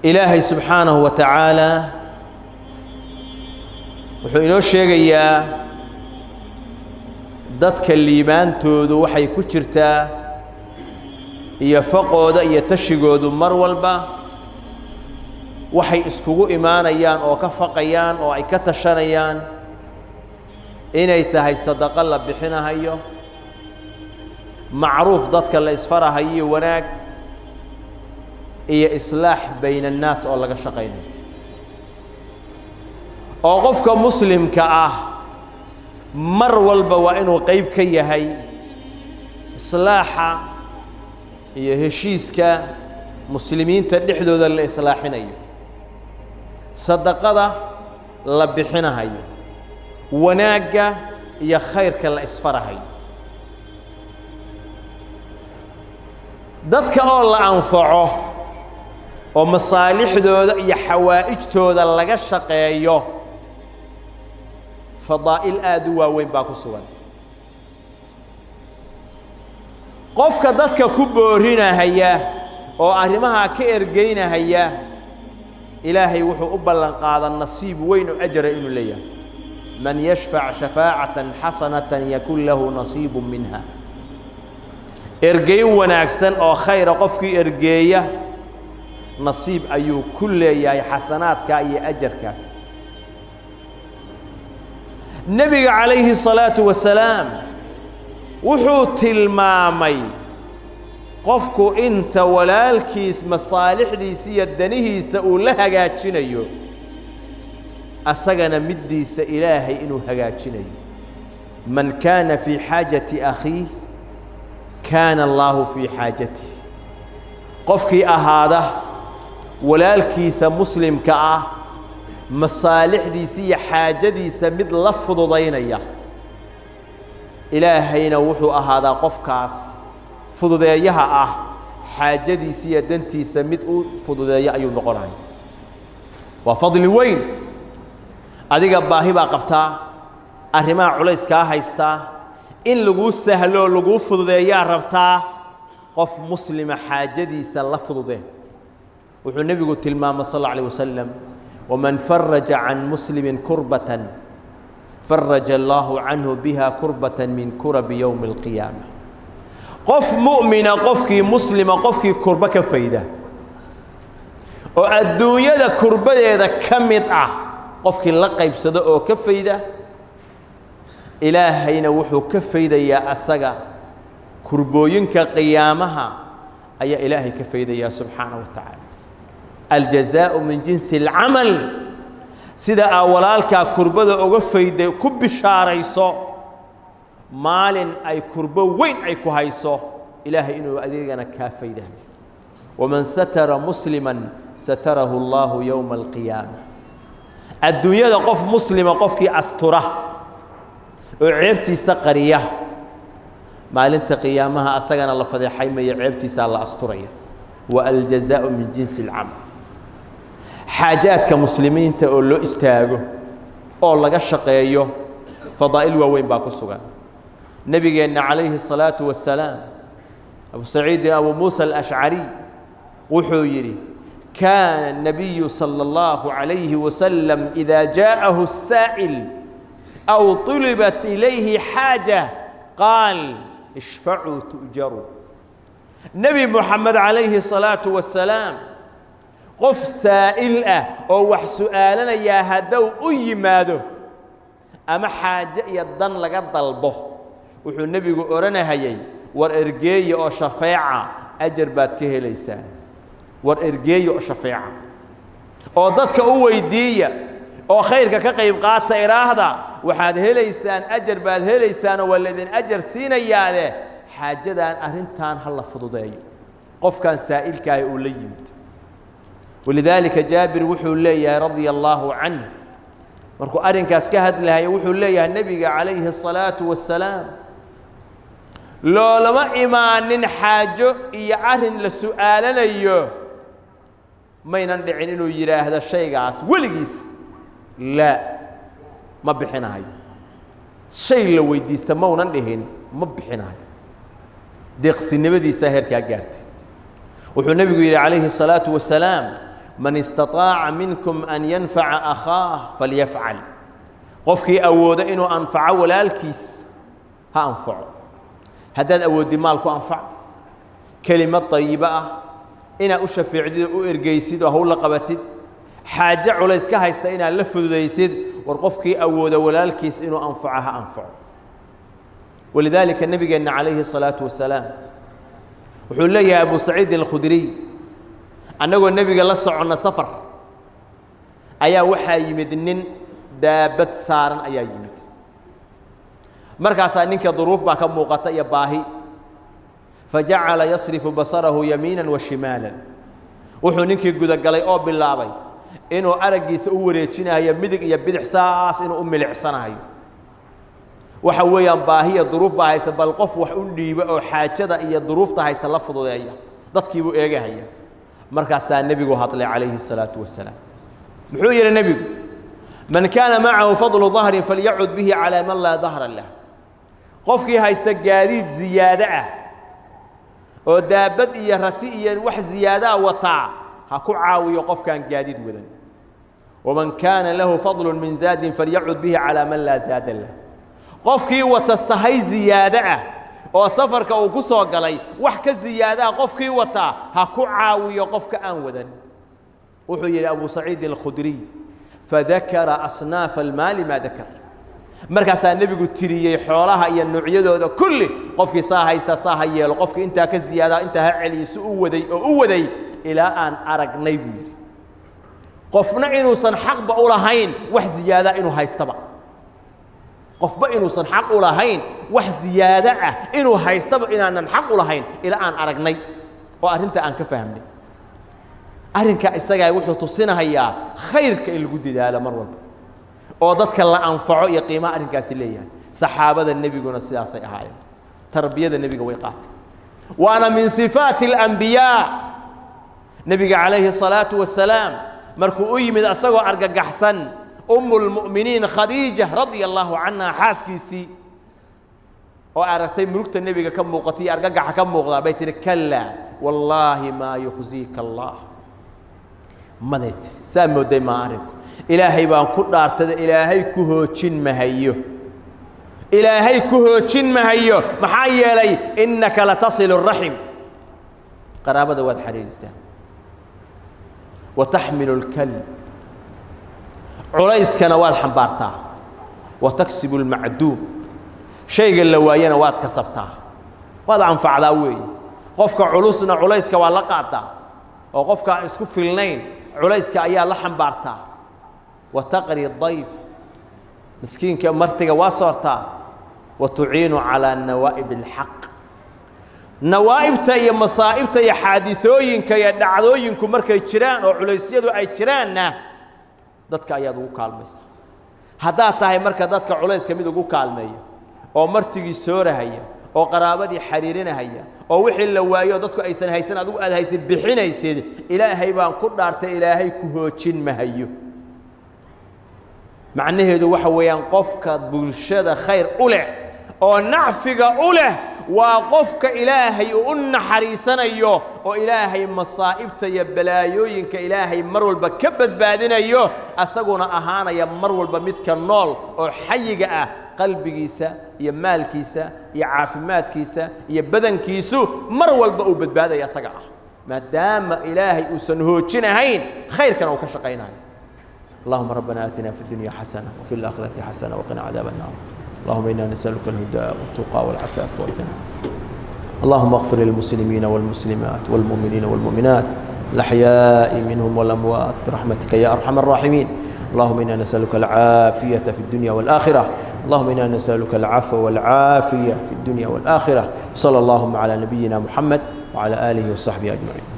Ilaahay subxaanahu wa tacaala wuxuu inoo sheegayaa dadka liibaantoodu waxay ku jirtaa iyo faqooda iyo tashigoodu mar walba waxay iskugu imaanayaan oo ka faqayaan oo ay ka tashanayaan inay tahay sadaqo la bixinahayo, macruuf dadka la isfarahayo, wanaag iyo islaax bayna annaas oo laga shaqaynayo, oo qofka muslimka ah mar walba waa inuu qayb ka yahay islaaxa iyo heshiiska muslimiinta dhexdooda la islaaxinayo, sadaqada la bixinahayo, wanaagga iyo khayrka la isfarahayo, dadka oo la anfaco oo masaalixdooda iyo xawaa'ijtooda laga shaqeeyo. Fadaa'il aada u waaweyn baa ku sugan. Qofka dadka ku boorinahaya oo arrimahaa ka ergeynahaya, Ilaahay wuxuu u ballan qaada nasiib weyn oo ajara inuu leeyahay. Man yashfac shafaacatan xasanatan yakun lahu nasiibu minha. Ergeyn wanaagsan oo khayra qofkii ergeeya nasiib ayuu ku leeyahay xasanaadkaa iyo ajarkaas. Nebiga calayhi الsalaatu wasalaam wuxuu tilmaamay qofku inta walaalkiis masaalixdiisa iyo danihiisa uu la hagaajinayo, asagana middiisa Ilaahay inuu hagaajinayo. Man kaana fii xaajati akhiih kaana Allaahu fii xaajatih. Qofkii ahaada walaalkiisa muslimka ah masaalixdiisa iyo xaajadiisa mid la fududaynaya, Ilaahayna wuxuu ahaadaa qofkaas fududeeyaha ah xaajadiisa iyo dantiisa mid u fududeeya ayuu noqonaya. Waa fadli weyn. Adiga baahi baa qabtaa, arrimaha culayskaa haystaa, in laguu sahlo laguu fududeeyaa rabtaa. Qof muslima xaajadiisa la fududee. Wuxuu nebigu tilmaamay sal alla alayh wasalam: waman faraja can muslimin kurbatan faraja allaahu canhu biha kurbatan min kurabi yowmi alqiyaama. Qof mu'mina, qofkii muslima, qofkii kurbo ka fayda oo adduunyada kurbadeeda ka mid ah, qofkii la qaybsado oo ka fayda, Ilaahayna wuxuu ka faydayaa asaga kurbooyinka qiyaamaha ayaa Ilaahay ka faydayaa subxaana wa tacaala. Aljazaau min jinsi alcamal. Sida aa walaalkaa kurbada uga fayday, ku bishaarayso maalin ay kurbo weyn ay ku hayso Ilaahay inuu adigana kaa faydayo. Waman satara musliman satarahu Allahu yowma alqiyaama. Adduunyada qof muslima qofkii astura oo ceebtiisa qariya, maalinta qiyaamaha asagana la fadeexaymaya, ceebtiisaa la asturaya. Wa aljazaau min jinsi alcamal. Xaajaadka muslimiinta oo loo istaago oo laga shaqeeyo fadaa'il waaweyn baa ku sugan. Nebigeenna calayhi الsalaatu wasalaam, Abu Saciidin Abu Muusa Alashcariy wuxuu yidhi: kaana الnabiyu salى اllahu عalayhi wasalam إida jaaءahu الsaa'il aw طulibat ilayhi xaaja qaal: ishfacuu tu'jaruu. Nebi Moxamed calayhi الsalaatu wasalaam qof saa'il ah oo wax su'aalanayaa hadduu u yimaado ama xaaje iyo dan laga dalbo, wuxuu nebigu odhanahayay: war ergeeya oo shafeeca, ajar baad ka helaysaan. War ergeeya oo shafeeca oo dadka u weydiiya oo khayrka ka qayb qaata, idhaahda, waxaad helaysaan ajar baad helaysaanoo waa laydin ajar siinayaade. Xaajadan arrintan ha la fududeeyo qofkan saa'ilkaahi uu la yimid. Walidaalika Jaabir wuxuu leeyahay radia allaahu canh, markuu arrinkaas ka hadlahayo, wuxuu leeyahay: nebiga calayhi الsalaatu wasalaam loolama imaanin xaajo iyo arrin la su'aalanayo, maynan dhicin inuu yidhaahdo shaygaas weligiis laa, ma bixinahayo. Shay la weydiista maunan dhihin ma bixinahayo. Deeqsinimadiisaa heerkaa gaartay. Wuxuu nebigu yidhi calayhi الsalaatu wasalaam: Man istaطaaca minkum an yanfaca akhaah falyafcal. Qofkii awoodo inuu anfaco walaalkiis ha anfaco. Haddaad awooddi maal ku anfac, kelimad tayibo ah inaad u shafeecdid oo u ergeysid oo hawl la qabatid, xaajo culays ka haysta inaad la fududaysid. War qofkii awooda walaalkiis inuu anfaco ha anfaco. Walidaalika nabigeenna calayhi الsalaatu wasalaam wuxuu leeyahay Abu Saciid Alkhudriy, annagoo nebiga la soconna safar ayaa waxaa yimid nin daabad saaran ayaa yimid. Markaasaa ninka duruuf baa ka muuqata iyo baahi. Fajacala yasrifu basarahu yamiinan wa shimaalan. Wuxuu ninkii gudagalay oo bilaabay inuu araggiisa u wareejinayo midig iyo bidix, saas inuu u milicsanayo. Waxa weeyaan baahiya duruuf baa haysa, bal qof wax u dhiiba oo xaajada iyo duruufta haysa la fududeeya. Dadkiibuu eegahaya. Markaasaa nebigu hadlay calayhi الsalaatu wasalaam. Muxuu yidhi nebigu? Man kaana macahu fadlu dahrin falyacud bihi calaa man laa dahra lah. Qofkii haysta gaadiid ziyaado ah oo daabad iyo rati iyo wax ziyaadaa wataa ha ku caawiyo qofkaan gaadiid wadan. Waman kaana lahu fadlu min zaadin falyacud bihi calaa man laa zaada lah. Qofkii wata sahay ziyaado ah oo safarka uu ku soo galay wax ka ziyaadaa qofkii wataa ha ku caawiyo qofka aan wadan. Wuxuu yidhi Abu Saciid Alkhudriy, fadakara asnaafa almaali maa dakar. Markaasaa nebigu tiriyey xoolaha iyo noocyadooda kulli. Qofkii saa haysta saa ha yeelo, qofkii intaa ka ziyaadaa intaa ha celiyo. Si u waday oo u waday ilaa aan aragnay, buu yidhi, qofna inuusan xaqba u lahayn wax ziyaadaa inuu haystaba, qofba inuusan xaq u lahayn wax ziyaado ah inuu haystaba inaanan xaq u lahayn ilaa aan aragnay oo arrinta aan ka fahmnay. Arrinka isagaa wuxuu tusinahayaa khayrka in lagu dadaalo mar walba oo dadka la anfaco iyo qiimaha arrinkaasi leeyahay. Saxaabada nebiguna sidaasay ahaayeen. Tarbiyada nebiga way qaatay, waana min sifaati alambiyaa. Nebiga calayhi الsalaatu wasalaam markuu u yimid asagoo argagaxsan Umu lmu'miniin Khadiija radia Allahu canha, xaaskiisii, oo aragtay murugta nebiga ka muuqatay iyo argagaxa ka muuqdaa, bay tihi: "Kalaa, wallaahi maa yukhziika Allah." Maday tiri, saa mooday maa arrinku. Ilaahay baan ku dhaartada, Ilaahay ku hoojin mahayo, Ilaahay ku hoojin mahayo. Maxaa yeelay innaka latasilu الraxim, qaraabada waad xariirisaa, wa taxmilu اlkal, culayskana waad xambaartaa, wa taksibu اlmacduum, shayga la waayana waad kasabtaa, waad anfacdaa weeye. Qofka culusna culayska waa la qaadaa, oo qofka aan isku filnayn culayska ayaa la xambaartaa. Wa taqri dayf, miskiinka martiga waa soortaa. Wa tuciinu calaa nawaa'ib alxaq. Nawaa'ibta iyo masaa'ibta iyo xaadisooyinka iyo dhacdooyinku markay jiraan oo culaysyadu ay jiraanna dadka ayaad ugu kaalmaysaa. Haddaad tahay marka dadka culayska mid ugu kaalmeeya oo martigii soorahaya oo qaraabadii xariirinahaya oo wixii la waayo dadku aysan haysan adigu aad haysid bixinaysid, Ilaahay baan ku dhaartay, Ilaahay ku hoojin mahayo. Macnaheedu waxa weeyaan qofka bulshada khayr u leh oo nacfiga u leh waa qofka Ilaahay uu u naxariisanayo oo Ilaahay masaa'ibta iyo balaayooyinka Ilaahay mar walba ka badbaadinayo, asaguna ahaanaya mar walba midka nool oo xayiga ah, qalbigiisa iyo maalkiisa iyo caafimaadkiisa iyo badankiisu mar walba uu badbaadaya asaga ah, maadaama Ilaahay uusan hoojinahayn, khayrkana uu ka shaqaynayo. اللهم ربنا آتنا في الدنيا حسنة وفي الآخرة حسنة وقنا عذاب النار. اللهم إنا نسألك الهدى والتقى والعفاف والغنى. اللهم اغفر للمسلمين والمسلمات والمؤمنين والمؤمنات، الأحياء منهم والأموات، برحمتك يا أرحم الراحمين. اللهم إنا نسألك العافية في الدنيا والآخرة. اللهم إنا نسألك العفو والعافية في الدنيا والآخرة. صلى اللهم على نبينا محمد وعلى آله وصحبه أجمعين.